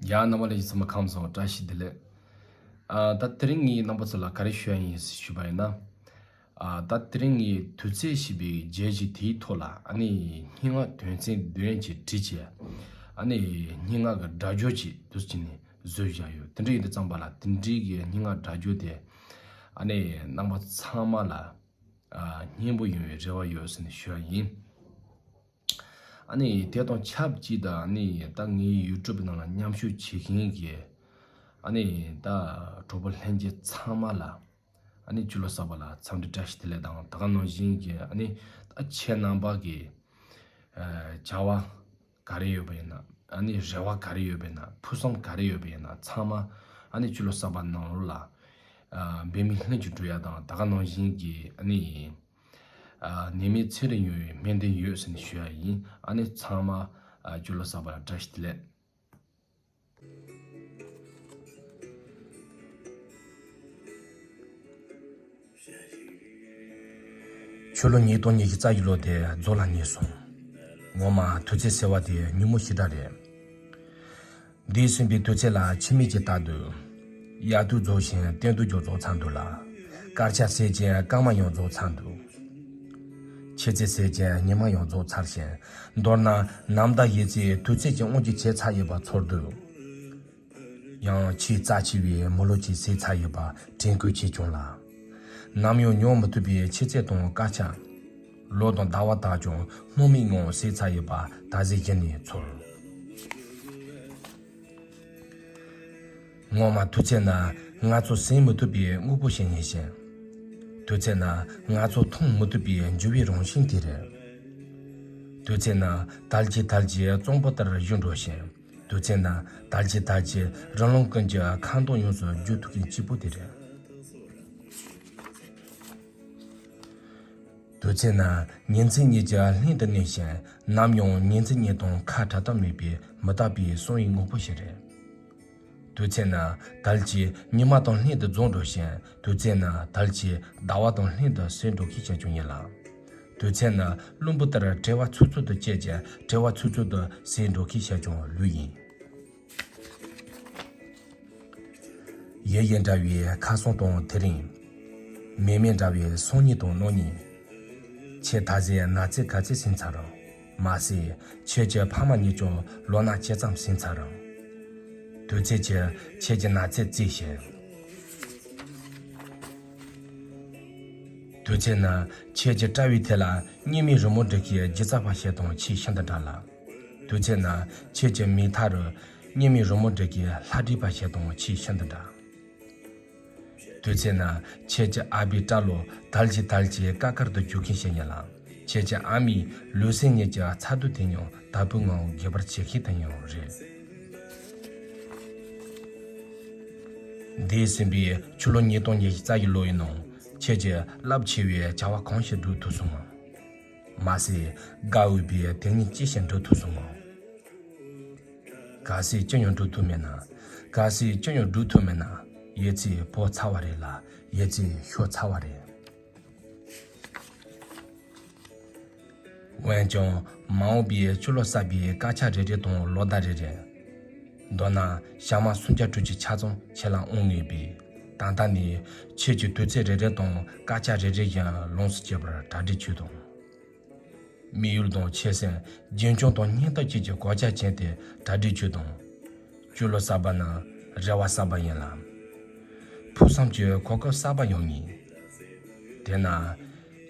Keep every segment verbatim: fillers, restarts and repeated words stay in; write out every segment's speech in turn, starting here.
ཡ། རྣམ་པ་ལྷན་རྒྱས་ཚང་མ་ཁམས་བཟང་། བཀྲ་ཤིས་བདེ་ལེགས། ཨ། ད་དེ་རིང་ངས་རྣམ་པ་ཚོ་ལ་ག་རེ་ཞུ་ཡ་ཡིན་ཞུས་པ་ཡིན་ན། ཨ། ད་དེ་རིང་ངས་དུས་ཚོད་ཞེས་པའི་བརྗོད་གཞི་དེའི་ཐོག་ལ། ཨ་ནི་སྙན་ངག་དོན་ཚན་བདུན་ཅིག་བྲིས་བྱས། ཨ་ནི་སྙན་ངག་གི་སྒྲ་སྦྱོར་ཅིག་འདུག་སེ་བྱས་ནས་བཟོས་བཞག་ཡོད། དེ་འདྲ་ཡིན་དུས་ཙམ་པ་ལ། དེ་འདྲའི་གི་སྙན་ངག་སྒྲ་སྦྱོར་དེ། ཨ་ནི་རྣམ་པ་ཚང་མ་ལ། ཨ། སྙན་པོ་ཡོང་བའི་རེ་བ་ཡོད་ཟེར་ནས་ཞུ་ཡ་ཡིན། ཨ་ནི་དེ་དང་ཆབས་ཅིག་ཏུ། ཨ་ནི་ད་ངའི་ཡུ་ཊུབ་ནང་ལ་མཉམ་ཞུགས་བྱེད་མཁན་གྱི། ཨ་ནི་ད་གྲོགས་པོ་ལྷན་རྒྱས་ཚང་མ་ལ། ཨ་ནི་ཕྱི་ལོ་གསར་པ་ལ་འཚམས་འདྲི་བཀྲ་ཤིས་བདེ་ལེགས་དང་། ད་ག་ནང་བཞིན་གྱི། ཨ་ནི་ད་ཁྱེད་རྣམ་པ་གི། ཨ། བྱ་བ་ག་རེ་ཡོད་པ་ཡིན་ན། ཨ་ནི་རེ་བ་ག་རེ་ཡོད་པ་ཡིན་ན། ཕུགས་བསམ་ག་རེ་ཡོད་པ་ཡིན་ན། ཚང་མ་ཨ་ནི་ཕྱི་ལོ་གསར་པ་ནང་ལོགས་ལ། ཨ། འབད་མེད་ལྷུན་གྱིས་འགྲུབ་ཡ་དང་། ད་ག་ནང་བཞིན་གྱི། ཨ་ནི། ཨ། ནད་མེད་ཚེ་རིང་ཡོང་བའི་སྨོན་འདུན་ཡོད་ཟེར་ནས་ཞུ་ཡ་ཡིན། ཨ་ནི་ཚང་མ། ཨ། ཕྱི་ལོ་གསར་པ་ལ་བཀྲ་ཤིས་བདེ་ལེགས། ཕྱི་ལོ་ཉིས་སྟོང་ཉི་ཤུ་རྩ་བཞི་ལོ་དེ་རྫོགས་ལ་ཉེ་སོང་། ངོ་མ་དུས་ཚོད་ཟེར་བ་དེ་ཉིན་མོ་ཞེ་དྲག་རེད། འདས་ཟིན་པའི་དུས་ཚོད་ལ་ཕྱི་མིག་ཅིག་ལྟ་དུས། དབྱར་དུས་རྫོགས་ཤིང་སྟོན་དུས་མགྱོགས་རྫོགས་ཚར་འདུག་ལ། སྐར་ཆ་ཟེར་གྱི་སྐར་མ་ཡང་རྫོགས་ཚར་འདུག། ཕྱི་ཚེས་ཟེར་གྱི་ཉི་མ་ཡང་རྫོགས་ཚར་ཞིང་། མདོར་ན་ནམ་ཟླ་གཞེས་ཚེས་དུས་ཚོད་ཀྱི་དབང་གིས་བྱས་ཚར་ཡོད་པ་ཚོར་དུས། ཡང་ཆེས་རྩ་ཆེ་བའི་མི་ལོ་གཅིག་ཟད་ཚར་ཡོད་པ་དྲན་སྐུལ་བྱས་བྱུང་ལ། ནམ་ཡང་མྱོང་མི་ཐུབ་པའི་ཕྱི་ཚེས་དང་སྐར་ཆ། ལོ་དང་ཟླ་བ་དག་ཀྱང་སྣང་མེད་ངང་ཟད་ཚར་ཡོད་པ་ད་གཟོད་གཞི་ནས་ཚོར། ངོ་མ་དུས་ཚོད་ནི་ང་ཚོ་ཟིན་མི་ཐུབ་པའི་དངོས་པོ་ཞིག་ཡིན་ཞིང་། དུས་ཚོད་ནི་ང་ཚོ་མཐོང་མི་ཐུབ་པའི་འགྱུར་བའི་རང་བཞིན་དེ་རེད། དུས་ཚོད་ནི་དལ་གྱིས་དལ་གྱིས་གཙང་པོ་ལྟར་བཞུར་འགྲོ་ཞིང་། དུས་ཚོད་ནི་དལ་གྱིས་དལ་གྱིས་རི་ལུང་ཀུན་གྱི་ཁ་མདོག་ཡོངས་སུ་བསྒྱུར་ཐུབ་མཁན་གཅིག་པུ་དེ་རེད། དུས་ཚོད་ནི་ཉིན་མཚན་གཉིས་ཀྱི་ལྷན་དུ་གནས་ཤིང་། ནམ་ཡང་ཉིན་མཚན་གཉིས་དང་ཁ་བྲལ་ཐབས་མེད་པའི་མི་རྟག་པའི་གསང་བའི་དངོས་པོ་ཞིག་རེད། དུས་ཚོད་ནི་དལ་གྱིས་ཉི་མ་དང་ལྷན་དུ་རྫོགས་འགྲོ་ཞིང་། དུས་ཚོད་ནི་དལ་གྱིས་ཟླ་བ་དང་ལྷན་དུ་ཟད་འགྲོ་མཁན་ཞིག་ཀྱང་ཡིན་ལ། དུས་ཚོད་ནི་རླུང་བུ་ལྟར་བྲེལ་བ་ཚུར་ཚུར་དུ་བཅད་ཅིང་། བྲེལ་བ་ཚུར་ཚུར་དུ་ཟད་འགྲོ་མཁན་ཞིག་ཀྱང་ལོས་ཡིན། ཡེ་ཡེ་འདྲ་བའི་ཁ་སང་དང་དེ་རིང་། མེ་མེ་འདྲ་བའི་སང་ཉིན་དང་གནངས་ཉིན། ཁྱེད་ད་གཟོད་ན་ཚོད་ག་ཚོད་ཟིན་ཚར་རམ། མ་ཟད་ཁྱེད་ཀྱི་ཕ་མ་གཉིས་ཀྱང་ལོ་ན་ཇི་ཙམ་ཟིན་ཚར་རམ། དུས་ཚོད་ཀྱིས་ཁྱེད་ཀྱི་ན་ཚོད་བརྩིས་ཤིང་། དུས་ཚོད་ནི་ཁྱེད་ཀྱི་དཔྲལ་བའི་ཐད་ལ་སྙེ་མའི་རི་མོ་འབྲི་མཁན་སྒྱུ་རྩལ་པ་ཞིག་དང་ཆེས་ཤིན་ཏུ་འདྲ་ལ། དུས་ཚོད་ནི་ཁྱེད་ཀྱི་མིག་མཐའ་རུ་སྙེ་མའི་རི་མོ་འབྲི་མཁན་ལྷ་བྲིས་པ་ཞིག་དང་ཆེས་ཤིན་ཏུ་འདྲ། དུས་ཚོད་ནི་ཁྱེད་ཀྱི་ཨ་ཕའི་སྐྲ་ལོ་དལ་གྱིས་དལ་གྱིས་དཀར་དཀར་དུ་འགྱུར་མཁན་ཞིག་ཡིན་ལ། ཁྱེད་ཀྱི་ཨ་མའི་ལུས་སེམས་གཉིས་ཀྱི་ཚ་དུད་དེ་ཡང་དལ་བུའི་ངང་རྒྱས་པར་བྱེད་མཁན་དེ་ཡང་རེད། འདས་ཟིན་པའི་ཕྱི་ལོ་ཉིས་སྟོང་ཉི་ཤུ་རྩ་བཞི་ལོ་ཡི་ནང་ཁྱེད་ཀྱིས་རླབས་ཆེ་བའི་བྱ་བ་གང་ཞིག་བསྒྲུབས་ཐུབ་སོང་ངམ། མ་ཟད་དགའ་འོས་པའི་དེ་ཉིད་ཅི་ཞིག་འགྲུབ་ཐུབ་སོང་ངམ། གལ་སྲིད་ཅི་ཡང་འགྲུབ་ཐུབ་མེད་ན། གལ་སྲིད་ཅི་ཡང་འགྲུབ་ཐུབ་མེད་ན། ཡོད་ཚད་བོར་ཚར་བ་རེད་ལ། ཡོད་ཚད་ཤོར་ཚར་བ་རེད། འོན་ཀྱང་མ་འོངས་པའི་ཕྱི་ལོ་གསར་པའི་སྐར་ཆ་རེ་རེ་དང་ལོ་ཟླ་རེ་རེ། མདོར་ན་ཞག་མ་སུམ་བརྒྱ་དྲུག་ཅུ་ཆ་ཚང་ཁྱེད་ལ་དབང་ངེས་པས། ད་ལྟ་ནས་ཁྱེད་ཀྱི་དུས་ཚོད་རེ་རེ་དང་སྐར་ཆ་རེ་རེ་བཞིན་ལོངས་སུ་སྤྱོད་པར་གྲ་སྒྲིག་བྱོས་དང་། མི་ཡུལ་དང་ཆོས་སེམས་རྒྱུན་སྐྱོང་དང་སྙིང་སྟོབས་བཅས་ཀྱི་གོ་ཆ་གྱོན་ཏེ་གྲ་སྒྲིག་བྱོས་དང་། ཕྱི་ལོ་གསར་པ་ནི་རེ་བ་གསར་པ་ཡིན་ལ། ཕུགས་བསམ་གྱི་གོ་སྐབས་གསར་པ་ཡང་ཡིན། དེས་ན་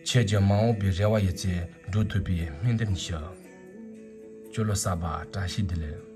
ཁྱེད་ཀྱི་མ་འོངས་པའི་རེ་བ་ཡོད་ཚད་འགྲུབ་ཐུབ་པའི་སྨོན་འདུན་ཞུ། ཕྱི་ལོ་གསར་པ་བཀྲ་ཤིས་བདེ་ལེགས།